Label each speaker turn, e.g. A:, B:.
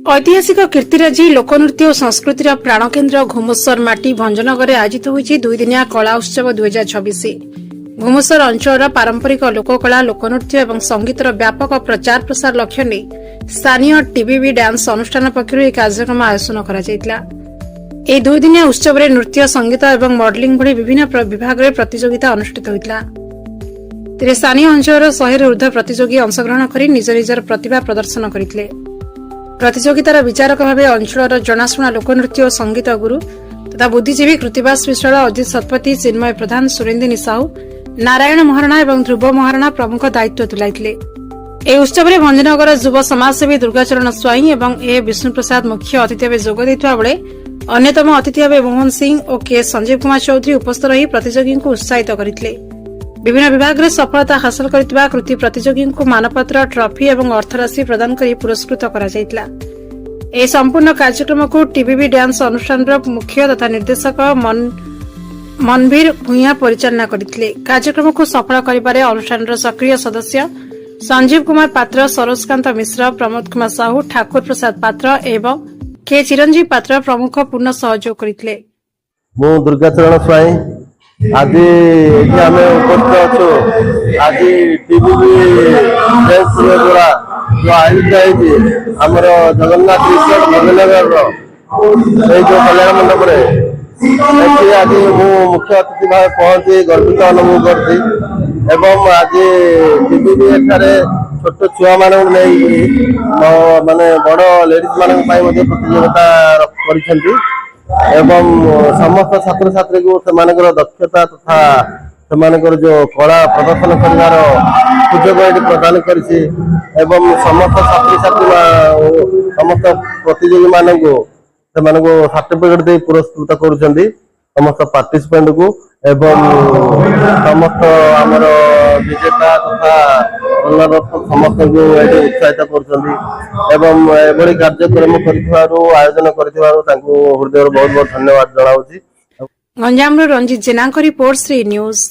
A: ଐତିହାସିକ କୀର୍ତ୍ତିରାଜି, ଲୋକନୃତ୍ୟ ଓ ସଂସ୍କୃତିର ପ୍ରାଣକେନ୍ଦ୍ର ଘୁମୁସର ମାଟି ଭଞ୍ଜନଗରରେ ଆୟୋଜିତ ହୋଇଛି 2 ଦିନିଆ କଳା ଉତ୍ସବ 2026। ଘୁମୁସର ଅଞ୍ଚଳର ପାରମ୍ପରିକ ଲୋକକଳା, ଲୋକନୃତ୍ୟ ଏବଂ ସଙ୍ଗୀତର ବ୍ୟାପକ ପ୍ରଚାର ପ୍ରସାର ଲକ୍ଷ୍ୟ ନେଇ ସ୍ଥାନୀୟ ଟିବିବି ଡ୍ୟାନ୍ସ ଅନୁଷ୍ଠାନ ପକ୍ଷରୁ ଏହି କାର୍ଯ୍ୟକ୍ରମ ଆୟୋଜନ କରାଯାଇଥିଲା। ଏହି 2 ଦିନିଆ ଉତ୍ସବରେ ନୃତ୍ୟ, ସଙ୍ଗୀତ ଏବଂ ମଡେଲିଂ ଭଳି ବିଭିନ୍ନ ବିଭାଗରେ ପ୍ରତିଯୋଗିତା ଅନୁଷ୍ଠିତ ହୋଇଥିଲା। ଏଥିରେ ସ୍ଥାନୀୟ ଅଞ୍ଚଳର 100ରୁ ଉର୍ଦ୍ଧ୍ୱ ପ୍ରତିଯୋଗୀ ଅଂଶଗ୍ରହଣ କରି ନିଜ ନିଜର ପ୍ରତିଭା ପ୍ରଦର୍ଶନ କରିଥିଲେ। ପ୍ରତିଯୋଗିତାର ବିଚାରକ ଭାବେ ଅଞ୍ଚଳର ଜଣାଶୁଣା ଲୋକନୃତ୍ୟ ଓ ସଙ୍ଗୀତ ଗୁରୁ ତଥା ବୁଦ୍ଧିଜୀବୀ କୃତିବାସ ବିଶ୍ୱାଳ, ଅଜିତ ଶତପଥୀ, ଚିନ୍ମୟ ପ୍ରଧାନ, ସୁରେନ୍ଦିନୀ ସାହୁ, ନାରାୟଣ ମହାରଣା ଏବଂ ଧ୍ରୁବ ମହାରଣା ପ୍ରମୁଖ ଦାୟିତ୍ୱ ତୁଲାଇଥିଲେ। ଏହି ଉତ୍ସବରେ ଭଞ୍ଜନଗର ଯୁବ ସମାଜସେବୀ ଦୁର୍ଗାଚରଣ ସ୍ୱାଇଁ ଏବଂ ଏ ବିଷ୍ଣୁପ୍ରସାଦ ମୁଖ୍ୟ ଅତିଥି ଭାବେ ଯୋଗ ଦେଇଥିବା ବେଳେ ଅନ୍ୟତମ ଅତିଥି ଭାବେ ମୋହନ ସିଂ ଓ କେ ସଞ୍ଜୀବ କୁମାର ଚୌଧୁରୀ ଉପସ୍ଥିତ ରହି ପ୍ରତିଯୋଗୀଙ୍କୁ ଉତ୍ସାହିତ କରିଥିଲେ। ବିଭିନ୍ନ ବିଭାଗରେ ସଫଳତା ହାସଲ କରିଥିବା କୃତି ପ୍ରତିଯୋଗୀଙ୍କୁ ମାନପତ୍ର, ଟ୍ରଫି ଏବଂ ଅର୍ଥରାଶି ପ୍ରଦାନ କରି ପୁରସ୍କୃତ କରାଯାଇଥିଲା। ଏହି ସମ୍ପୂର୍ଣ୍ଣ କାର୍ଯ୍ୟକ୍ରମକୁ ଟିବିବି ଡ୍ୟାନ୍ସ ଅନୁଷ୍ଠାନର ମୁଖ୍ୟ ତଥା ନିର୍ଦ୍ଦେଶକ ମନଭୀର ଭୂୟାଁ ପରିଚାଳନା କରିଥିଲେ। କାର୍ଯ୍ୟକ୍ରମକୁ ସଫଳ କରିବାରେ ଅନୁଷ୍ଠାନର ସକ୍ରିୟ ସଦସ୍ୟ ସଞ୍ଜୀବ କୁମାର ପାତ୍ର, ସରୋଜକାନ୍ତ ମିଶ୍ର, ପ୍ରମୋଦ କୁମାର ସାହୁ, ଠାକୁର ପ୍ରସାଦ ପାତ୍ର ଏବଂ କେ ଚିରଞ୍ଜୀବ ପାତ୍ର ପ୍ରମୁଖ ପୂର୍ଣ୍ଣ ସହଯୋଗ କରିଥିଲେ।
B: ମୁଁ ଦୁର୍ଗାଚରଣ ସ୍ୱାଇଁ। ଆଜି ଏଠି ଆମେ ଉପସ୍ଥିତ ଅଛୁ। ଆଜି ଟିବିବି ଦ୍ୱାରା ଯୋଉ ଆୟୋଜିତ ହେଇଛି ଆମର ଜଗନ୍ନାଥ ରିସୋର୍ଟ ଭଞ୍ଜନଗରର ସେଇ ଯୋଉ କଲ୍ୟାଣ ମଣ୍ଡପରେ, ଏଠି ଆଜି ମୁଁ ମୁଖ୍ୟ ଅତିଥି ଭାବେ ପହଞ୍ଚି ଗର୍ବିତ ଅନୁଭବ କରୁଛି। ଏବଂ ଆଜି ଟିବିବି ଏଠାରେ ଛୋଟ ଛୁଆମାନଙ୍କୁ ନେଇକି ମାନେ ବଡ ଲେଡିଜ ମାନଙ୍କ ପାଇଁ ମଧ୍ୟ ପ୍ରତିଯୋଗିତା କରିଛନ୍ତି ଏବଂ ସମସ୍ତ ଛାତ୍ରଛାତ୍ରୀଙ୍କୁ ସେମାନଙ୍କର ଦକ୍ଷତା ତଥା ସେମାନଙ୍କର ଯୋଉ କଳା ପ୍ରଦର୍ଶନ କରିବାର ସୁଯୋଗ ଏଠି ପ୍ରଦାନ କରିଛି। ଏବଂ ସମସ୍ତ ଛାତ୍ରଛାତ୍ରୀ ସମସ୍ତ ପ୍ରତିଯୋଗୀ ମାନଙ୍କୁ ସେମାନଙ୍କୁ ସାର୍ଟିଫିକେଟ ଦେଇ ପୁରସ୍କୃତ କରୁଛନ୍ତି, ସମସ୍ତ ପାର୍ଟିସିପେଣ୍ଟକୁ। ଏବଂ ସମସ୍ତ ଆମର ବିଜେତା ତଥା ରନର ସମସ୍ତଙ୍କୁ ଏଠି ଉତ୍ସାହିତ କରୁଛନ୍ତି। ଏବଂ ଏଭଳି କାର୍ଯ୍ୟକ୍ରମ କରିଥିବାରୁ, ଆୟୋଜନ କରିଥିବାରୁ ତାଙ୍କୁ ହୃଦୟରୁ ବହୁତ ବହୁତ ଧନ୍ୟବାଦ ଜଣାଉଛି।
A: ଗଞ୍ଜାମରୁ ରଞ୍ଜିତ ଜେନାଙ୍କ ରିପୋର୍ଟ, ଶ୍ରୀ ନ୍ୟୁଜ୍।